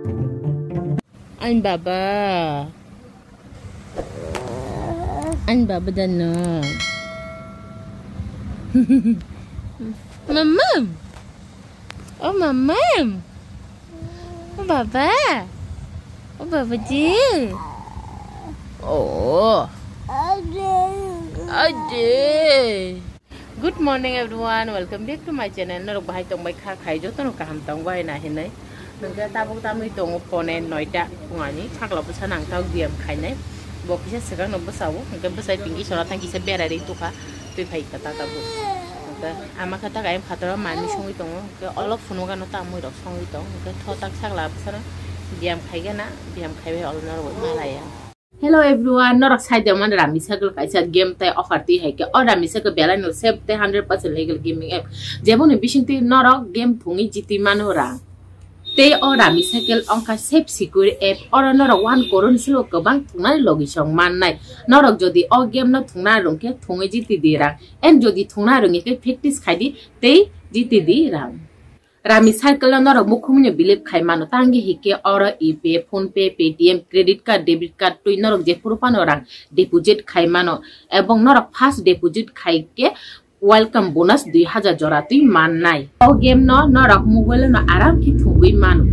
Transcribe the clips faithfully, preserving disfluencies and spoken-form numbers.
Ani baba. Ani baba dano. Mamam. Oh, mamam. Oh, baba. Oh, baba ji. Oh. Ade. Good morning everyone, welcome back to my channel. Norok bahai tongbai kha khai, jotono kaham tongbai na hinai. Hingke tabuk tamni tongo pone noita phungani, sakla bwsa nangtao biyam khainai. Bo kisa swkang no bwsao, hingke bwsai pinki sora tang kisa berai ri tukha, twi phai kha ta tabuk. Hingke ama kha ta kayam khataro manwi songwi tongo, hingke olok phunukano tamwi rok songwi tong, hingke thotak sakla bwsano biyam khaigana, biyam khaibai olo norok malaya. Hello everyone, norok saide man Rami Cycle kaisa game tei offer twi hai khe o Rami Cycle belai no safe tei hundred percent legal gaming app. Jeboni bising twi norok game thungwi jiti mano rang. Tei o Rami Cycle ongkha safe secure app, oro norok one crore ni silo kwbang thungnani logi song mannai. Norok jodi o game no thungna rwng khe thungwi jiti di rang. And jodi thungna rwngya khe practice khai di tei jiti di rang. Rami Cycle no norok mukhumui no believe khai mano, tangwi hikhe oro E P, PhonePe, Paytm, credit card, debit card twi norok jephuru phano rang deposit khai mano, ebong norok first deposit khai khe welcome bonus dui hajar jora twi mannai. O game no norok mobile no aram khe thumwi mano.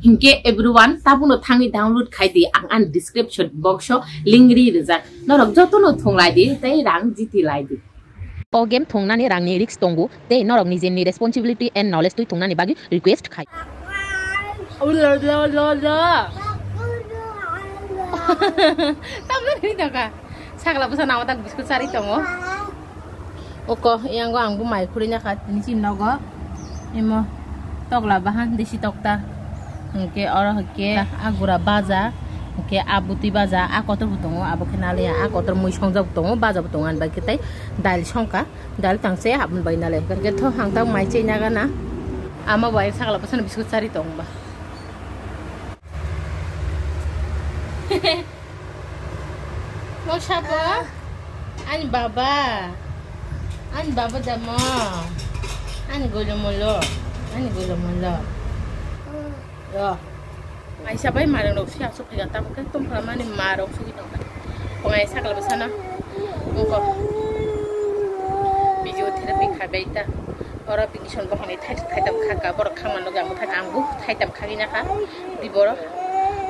Hinkhe everyone tabukno thangwi download khai di, ang ani description box o link ri rijak, norok jotono thunglai di tei rang jiti lai di. O game thungnani rangni risk tongo, tei norok nijini responsibility and knowledge twi thungnani bagwi request khai. Ula, ula, ula, ula. Tamno ni doka. Sakla bwsa namo tak biscuit sari tongo. Oko, yango ang bo mai khuri na kha, tini si nogo. Imo tokla bahan desi tokta. Hingke oro hingke a gura baja, hingke a butui baja, a kotor bo tongo, abo khe naliya, a kotor mui songjak bo tongo, baja bo tongo, ani bai khe tei dal songkha, dal tangse aboni bai naliya. Hingke tho hangtang mai chai nagana, ama bai sakla bwsano biscuit sari tongba. Mo sabo? Ani baba. Ani baba damo. Ani golo molo. Ani golo molo. Yo. Aisa bai marang rok si asuk phai tamo khe tum phala mani ma rok sugi tong. Pongai sakla bwsana. Ungko. Physiotherapy khai bai ta. Oro application bo hwnwi thai-, thaitam kha ka, borok khangma nugwi ang bo thai-, ang bo thaitam khagwi nakha, di borok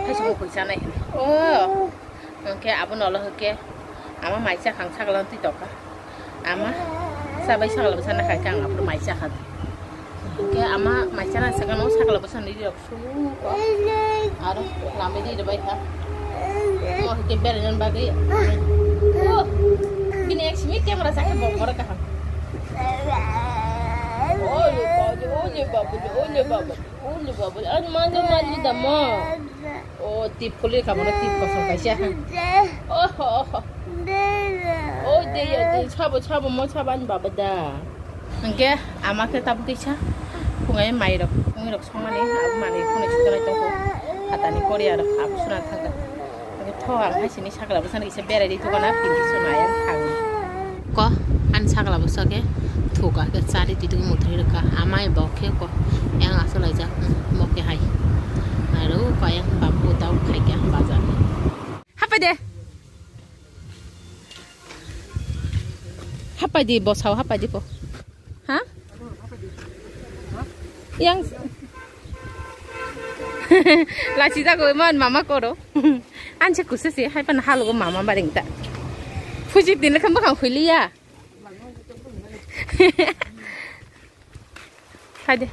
thaisa mukhui chanai hwnwi. Oh, hwnkhe abono ulo hwnkhe ama mai chakha ang sakla twi tongkha. Ama chabai sakla bwsa nakha khe ang aphuru mai chakha. Hwnkhe ama mai chana sakano sakla bwsa nwi rok. Aro lama di bai kha. Mo hwnkhe beraina bagwi. Oh, bini ek simi camera sakhe bo borok kaham. Ole babu, ole babu, ole babu, ole babu. Ani mani mani da mo. Oh, tip khuli kha mo, tip kosong kaisa. Oh, oh, oh. Oh, de ya, de. Sabo, sabo, mo sabo ani baba da. Hingke ama khe tabuk kisa phungai mai rok, mui rok songmani, abo manwi phunui sukanai tongkho, hatani korea rok abo suna thangkha. Hingke tho ang hai sini sakla bwsano kisa berai di thukana, pinti suna yang thangwi. Ko, ani sakla bwsa khe thuka khe chari titwi muthri rwkha, amai bo khe ko, yang aswk laijak, mo khe hai. Aro ko yang baphu tau khai khe bazar. Hapai de. Hapai di, bosao hapai di po. Ha? Yang lasi jago man mama koro. Anse kusa si hai pan halogo mama baring ta. Fuji din lekha bakang huiliya. Khai de.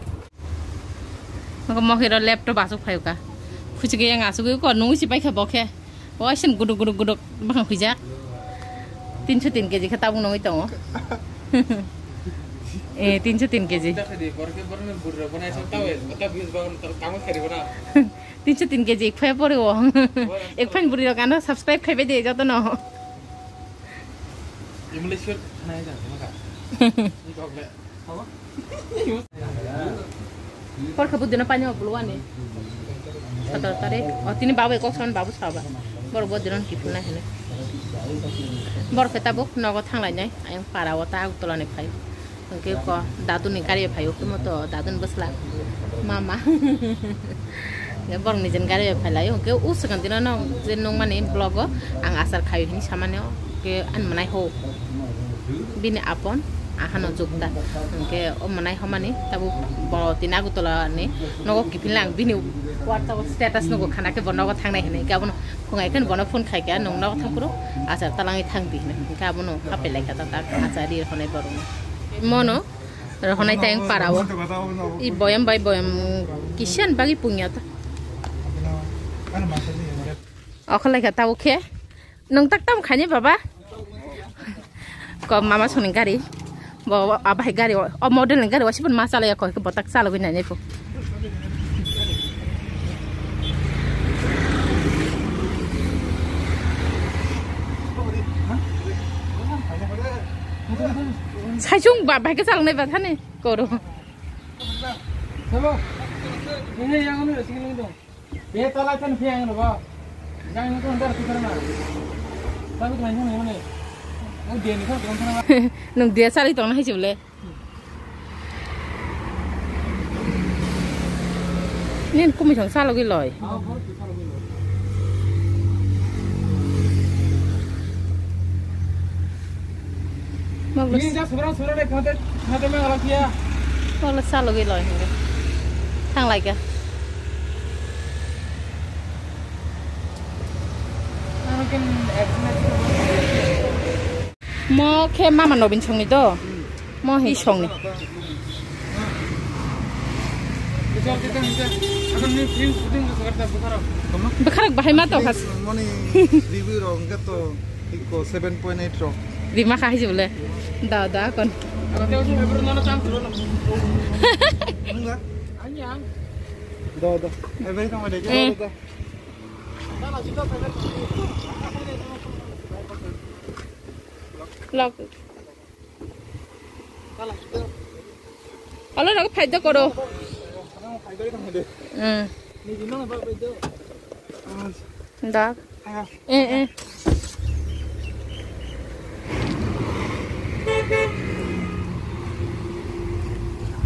Mokhe mokhe ro laptop asuk phai ka. Khuchi ke yang asuk ko nung si pai kha bokhe. Oisin guduk guduk guduk bakang khuijak. Tinso tin keji khe tabuk nungui tongo. Eh, tinso tin keji. Tinso tin keji ek phai pore o. Ek phai buri rok ano subscribe khai bai de joto no. Porkha budino pani o buluwani. Sotoro tarik. O tini babu ekok son babu saba. Borok bodino kiphilna hini. Borok khe tabuk nogo thanglainai. Ayang para o ta Agartala ni phai. Hwnkhe ko daduni gari o phaio, hwnkhe moto daduni bwsla mama. Hwnkhe borok nijeni gari o phailaio, hwnkhe o swkang dino no je nukmani vlog o ang achar khaio hinwi samani, hwnkhe ani mwnai ho bini apon ahano jukta. Hwnkhe o mwnai homani tabuk bo tini Agartala ni nogo kiphilna ang bini WhatsApp status nugo khana khe bo nogo thangnai hinwi, hwnkhe abono phungai khe bono phone khai khe nwng nogo thang phuru achar talangwi thang di hinwi, hwnkhe abono hapai lai kha ta tak achar ri rw honai borokno. Mono rohonai tang para o. I boyam bai boyam kisan bagi punya ta. Okholai kha ta ukhe. Nwng tak tam khani baba. Ko mama soni gari. Bo abai gari o model ni gari wasi pun ma chalai ko botak chalogwi nai nai ko. Saichung ba bai ke salnai ba thani koro. Sabo. Ini yang ini sini dong. Dia talai kan piang lo ba. Yang ini kan dar tukar na. Tapi kan ini mana? Oh dia ni kan kan. Nwng dia sari tong na hai chule. Nini kumi song salogwi loi. Maglo maglo salogwi loi hinwi. Thang lai kha. Mo khe mama Nobin songni do. Mo hi songni. Bwkharok bahai ma tong khas. Moni review rok hwnkhe to iko seven point eight rok. Rima kha hai bole. Da da kon. Nungla. Do do. Every time ada. Eh. Do do. Lok. Alo, lok phai do koro. Hmm. Da. Eh, eh.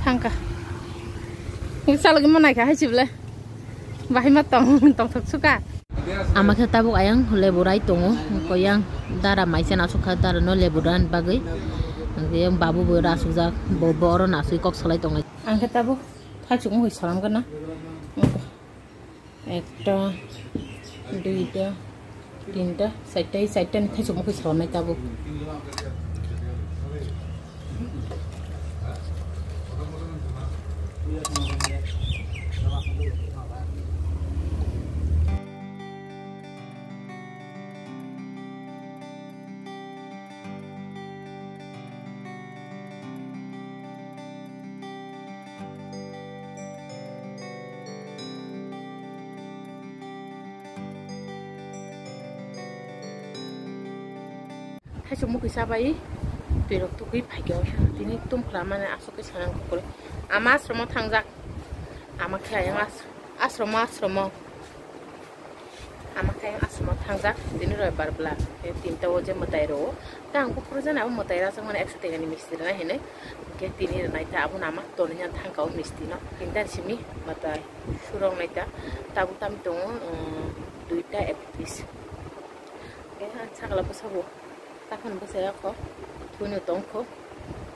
Thangka. Salok mo naikha hai chibla. Bahai ma tong, tongthok suka. Ama khe tabuk ayang lebu rai tongo, koyang dara maisa nasuk kha, dara no lebu rani bagwi. Hwnkhe yang babu bo rasukjak, bo, bo oro nasui kok salai tongo. Ang khe tabuk thaichuk wngwi salam gana. Ekta, duita, tinta, charta, charta ni thaichuk wngwi salamnai tabuk. Thaisok mokoi chabai, twi rok tugui phaikhe o tini tum khwlamani aswk khe sanani kukurwi. Ama ashromo thangjak, ama khe ayang ashromo, ashromo. Ama khe ashromo thangjak, tini roibar bwla, tinta o je mwtai rwo. Ta ang buphuru jani abo mwtai rajak mani ekso tega ni misti rwnai hinwi. Hwnkhe tini rwnai ta abono ama tonwi thangka o misti no. Tinta simi mwtai surok nai ta. Tabuk tam tongo, um, duita ek piece. Hwnkhe sakla bwsabo. Takhon bwsaya kho, thwino tongkho.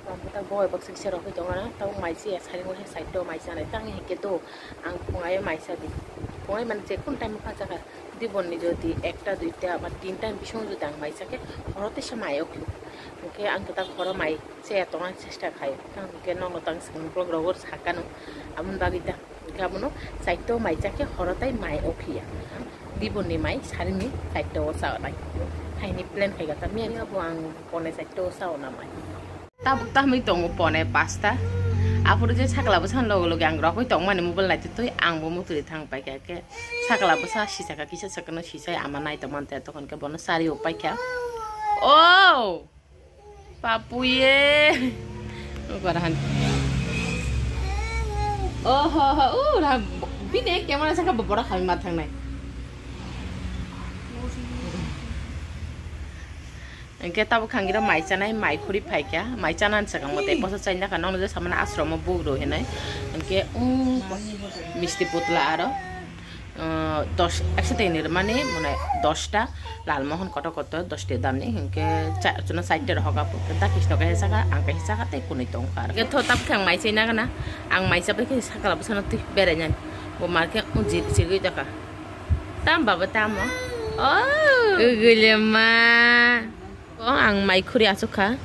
Tamo ta boi baksa kisa rokhe tongana, tamo mai se side o hai side o mai chanai. Tang hike to ang phungai mai sa di. Phungai mane je kun time pha chakha. Dibon ni jodi ekta duita ba tinta bisong jodi ang mai chakhe, horo tesa mai okhi. Hwnkhe ang ta horo mai se tongna chesta khai. Tang hike nono tang swkang vlog rogo sakano. Amon bagwi ta. Hwnkhe abono chaito mai chakhe horo tai mai okhiya. Dibonni mai sarini chaito o chaonai. Haini plan khaika ta miya bo ang pone chaito o chaona mai. Tabuk tamwi tongo pone pasta. Aphuru je sakla bwsang loge loge ang rokwi tongmani mobile naitwi twi ang bo mutwi thang paikha khe sakla bwsa sisaka kisa sakano sisai ama nai tongmante tokon khe bono sari o paikha. O! Papu ye. Gora han. Oho ho, uh, ra, bini camera saka bobora kami mathang nai. Hingke tabuk khangira mai chanai, mai khuri phaikha, mai chana ni swkang mwtai posa chaina kha, nokno je samani ashromo buk rw hinwi. Hingke, um, misti putla aro, uh, dos, ekso teni rwmani, mane, dosta, lal mohon kotor kotor, dosta damni, hingke cha-, chuna side rok hoga puk, da kisno kaisa saka, ang kaisa saka, tei kunui tongkha. Hingke tho tabuk khe ang mai chaina gana, ang mai chabai khe sakala bwsano twi berai nani, bo marke, um, jir-, jirgwi tongkha. Tam baba tamo? Oh, ugulema. Ko ang mai khuri asuk kha.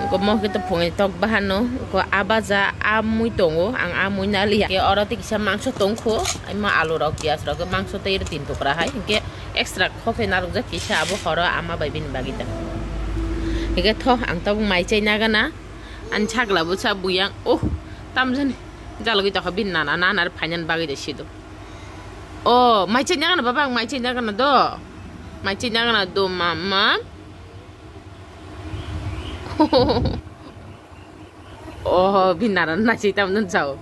Ko mo khe to phungai tok bahano. Ko abaja amui tongo. Ang amui na liya. Ke oro te kisa mangso tongkho. Ai ma alu rok, piyaj rok, mangso tei tin tukra hai. Ke extra khokhe naruk jak kisa abo horo ama bai bini bagwi ta. Ke tho ang tabuk mai chai nagana. An chagla bo cha buyang. Oh, tamjani. Jalogwi tokha bin nana, nana phainan bagwi de sido. Oh, mai chai nagana baba, ang mai chai nagana do. Mai chai nagana do mama. Oh, binara na chai tam nun chao.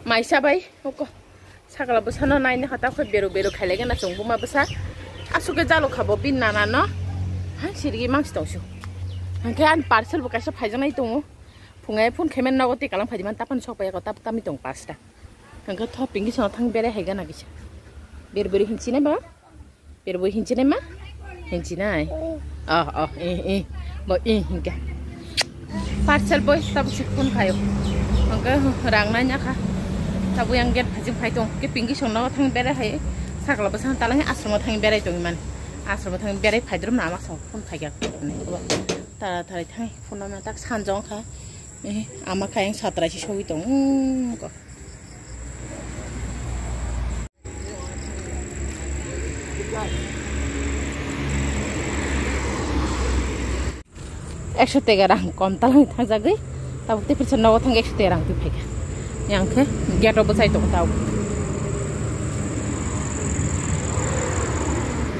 Mai sabai, oko. Sakala bwsano naina kha, ta khoi beru beru khailai gana chwng buma bwsa. Asuk khe jalo kha bo bin nana no. Hang sirigi mangsi tongsu. Hangkhe ani parcel bo kaisa phaijaknai tongo. Phungai phone khemen nogo tei kalam phaidiman tapan sok pai ko tap tami tong pasta. Hangkhe tho pingi sono thang berai hai gana kisa. Beru beru hinchi nai ba. Pero bo hinchi nai ma? Hinchi nai. Oh, oh, eh, eh. Bo, eh, hinka. Parcel boy, tabu si phone khayo. Hangke rang nai nyakha. Tabu yang gate phajing phai tong. Ke pingi song no thang berai hai. Sakla bwsang talang asromo thang berai tong man. Asromo thang berai phai drum na ama song phone khai gak. Tara tara thang phone ma tak sanjong kha. Eh, ama kha yang satrai si sogwi tong. Hmm, ko. Ekso tega rang kom talang thangjagwi, tabuk tei pisa nogo thang ekso tega rang twi phaikha. Yang khe gate o bwchai tongo tabuk.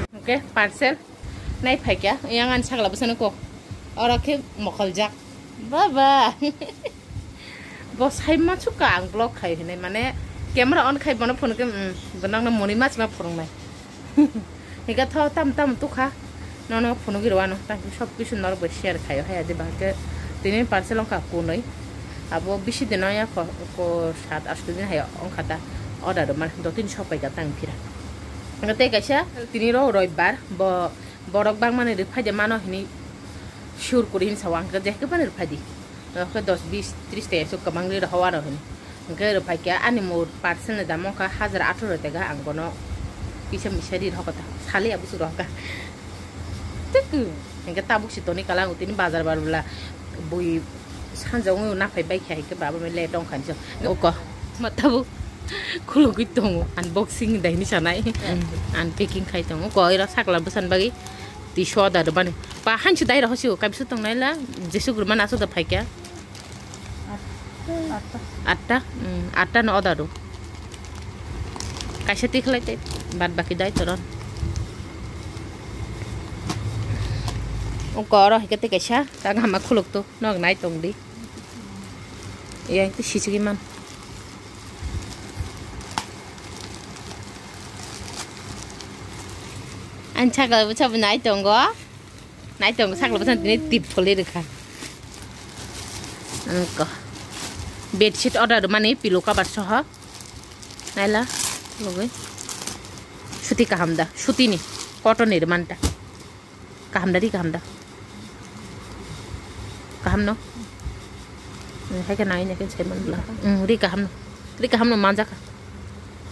Hwnkhe parcel nai phaikha, yang ani sakla bwsano kok. Oro khe mokoljak. Baba. Bo sai ma sukha ang vlog khai hinai, mane camera on khai bono phunukhe, mm, bo nangno moni machima phurungnai. Higa tho tam tam tukha. Nono phunugwi rwano. Tang sob kisu norok bai share khaio haya de bahai khe tini parcel ongkha kunui. Abo bisi din ya ko, ko sat asto din hai ongkha ta. Order do mar do tin sopai ka tang phira. Tei kaisa tini ro roibar bo borok bangmani rwphai de mano hini. Sure kuri hin sawa hwnkhe jehke phano rwphai di. Hwnkhe dos bis tris tega so kwbangri rohor ano hini. Hwnkhe rwphai khe ani mur parcel ni dam wngkha hajar atharo tega, ang bono kisa misa ri rohor kha ta. Sali abusu rohor kha. Tuk. Hwnkhe tabuk si toni kala ang tini bazar bar bwla bui sanja wngwi naphai bai kha hwnkhe baba mai le tong kha ni so. Oko. Ma tabuk khulugwi tongo, unboxing dai ni sanai. Unpacking khai tongo. Ko ira sakla bwsan bagwi. Twi soda rwmani. Pa hansu dai rw hosio, kaibsu tongnai la, jesu gurman asu da phaikya. Atta. Atta, mm, atta no oda do. Kaisa twi khlai tei, bad baki dai toron. Oko oro hike tei kaisa, ta gama khuluk to, nog nai tong di. Yang twi sisigi man. Ang chakla bwsa bo nai tongo. Nai tongo sakla bwsa tini tip kholi rwkha. Ang ko. Bedsheet order mani pillow cover soho. Naila. Logoi. Suti kaham da. Suti ni. Cotton ni rwmanta. Kaham da, ri kaham da. Kaham no? Hmm, hai khe nai nai khe sai man bla. Hmm, ri kaham no. Ri kaham no manjak kha.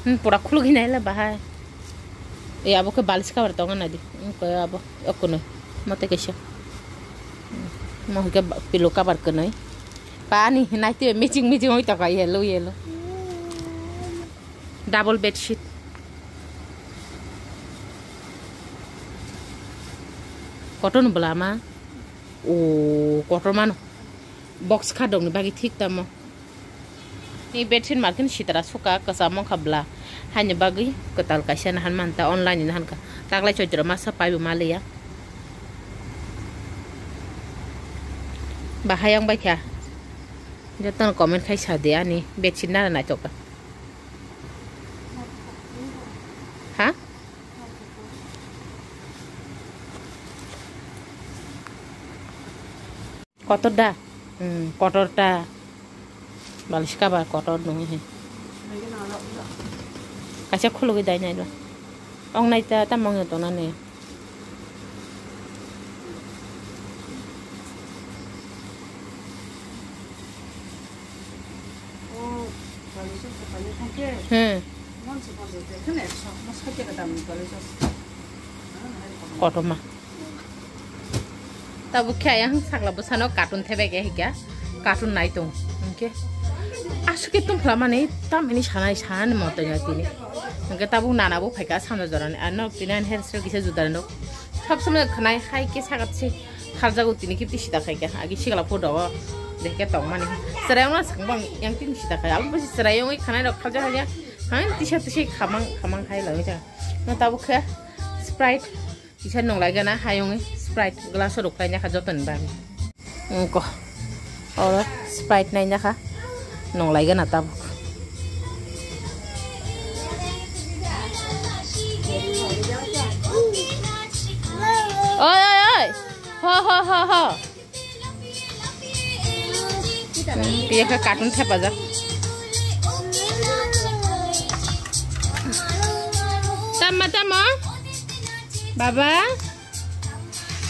Hmm, pura khuluk hinai la bahai. E abo khe balis cover tongo nai di. Hmm, ko abo. Oko no. Mate kaisa. Hmm, mo hike ba-, pillow cover kwnoi. Pani hinai te matching matching oi tokha yellow yellow. Double bedsheet. Cotton bwlama. O, cotton mano. Box khadokni bagwi thik tamo. Ni bedsheet market sitra suka kwcham wngkha bwla. Haini bagwi kwtal kaisa nahan manta online ni nahan kha. Taklai choitro masa paibo maliya. Bahai ang baikha. Jotono comment khai sa di ani bedsheet nana naithok kha. Kotor da? Hmm, kotor ta. Balis cover kotor nung he. Kaisa khulugwi dai nai ba. Ong nai ta, tamo wngya tong nani. Hmm. Kotorma. Tabuk khe ayang sakla bwsano cartoon thebek ya hika. Cartoon nai tong. Hingke aswk khe tongphla mani tamini sanai sanani moto ya tini. Hingke tabuk nana bo phaika sana jorani. Ano tini ani hair style kisa juda no. Sab samai khanai hai khe sagat se kharjago tini kipti sida khai khe. Agi sigla photo o dehke tong mani. Chwrai ongna swkang bang yang tini sida khai. Abo bwsi chwrai ongwi khanai rok kharja kharja. Hai tisa tisi khamang khamang hai lagwi ja. No tabuk khe Sprite. Kisa nung lai gana hayung Sprite glass rok khlai nyakha jotoni bagwi. Engko. Oro Sprite nai nyakha. Nung lai gana tabuk. Oi, oi, oi. Ho, ho, ho, ho. Hmm, piye kha cartoon thepajak. Tama, tama. Baba.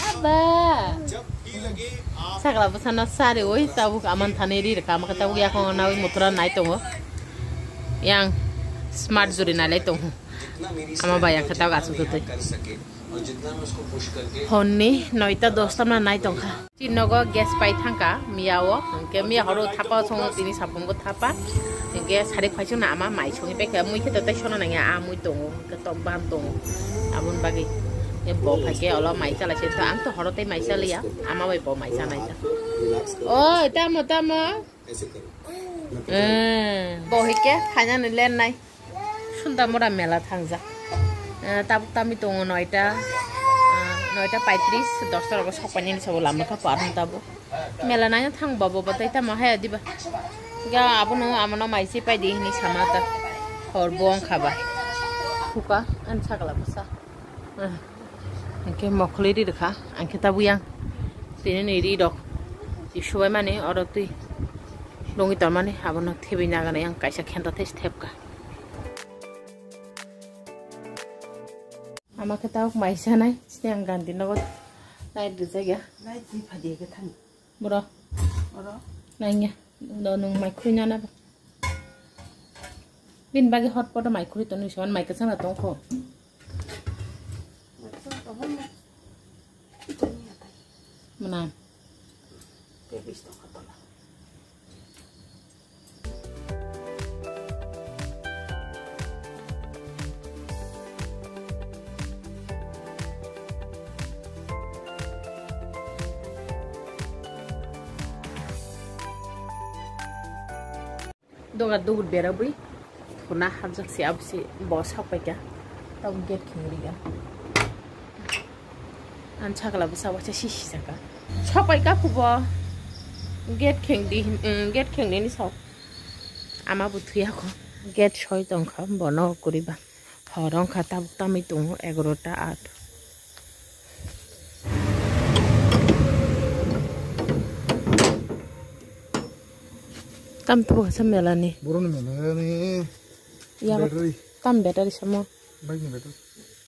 Aba. Sakla bwsano sari oi tabuk aman thani ri rwkha, ama khe tabuk yakung nawi muthura nai tongo. Yang smart juri nai lai tongo. Ama bai ang khe tabuk asuk tutui. Honni noita dosta ma nai tongkha. Chini nogo gas pai thangkha miya o, hwnkhe miya horo thapa o songo tini sapungo thapa. Hwnkhe sari phaichung na ama mai songwi paikha, mui khe tei sono nangya, a mui tongo, hwnkhe tok ban tongo. Aboni bagwi bo phaikhe olo mai chalai se, ang to horo tei mai chaliya, ama bai bo mai chanai ta. Oi, tamo, tamo. Eh, bo hike phainani len nai. Sunda mora mela thangjak. Eh, tabuk tami tongo noita, eh, noita paitris, dosta rogo sokpainani sabo lama kha par hwn tabuk. Mela naina thang babo batai tamo haya diba. Ga abono amano mai se pai di hini sama ta. Hor bo wng kha ba. Khuka an sagla bwsa. Ah, hingke mokholi ri rwkha, angkhe tabuk yang tini ni ri rok tisubai mani oro twi longwi tongmani abono thebwi nagani ang kaisa khenta thais thepkha. Ama khe tabuk mai sanai, sini ang gandhi nogo light rijak ya. Light di phadi ke thang. Bro. Oro. Nangya. Do nung mai khui nana ba. Bin bagi hotpot mai khuri toni soan mai kasang na tongkho. Mana? Doga dubur berabwi thuna hapjak se abo se bo sakpai ka. Tabuk gate khengri ga. An sakla bwsa waisa sisi saka. Sakpai ka khubo gate khengdi, mm, gate khengni ni sok. Ama bo thuya kho. Gate soi tongkha bono kuriba. Hor wngkha tabuk tamwi tongo egarota at. Tam tubu kasa melani. Borokni melani. Ya, battery. Tam battery samo. Bike ni battery.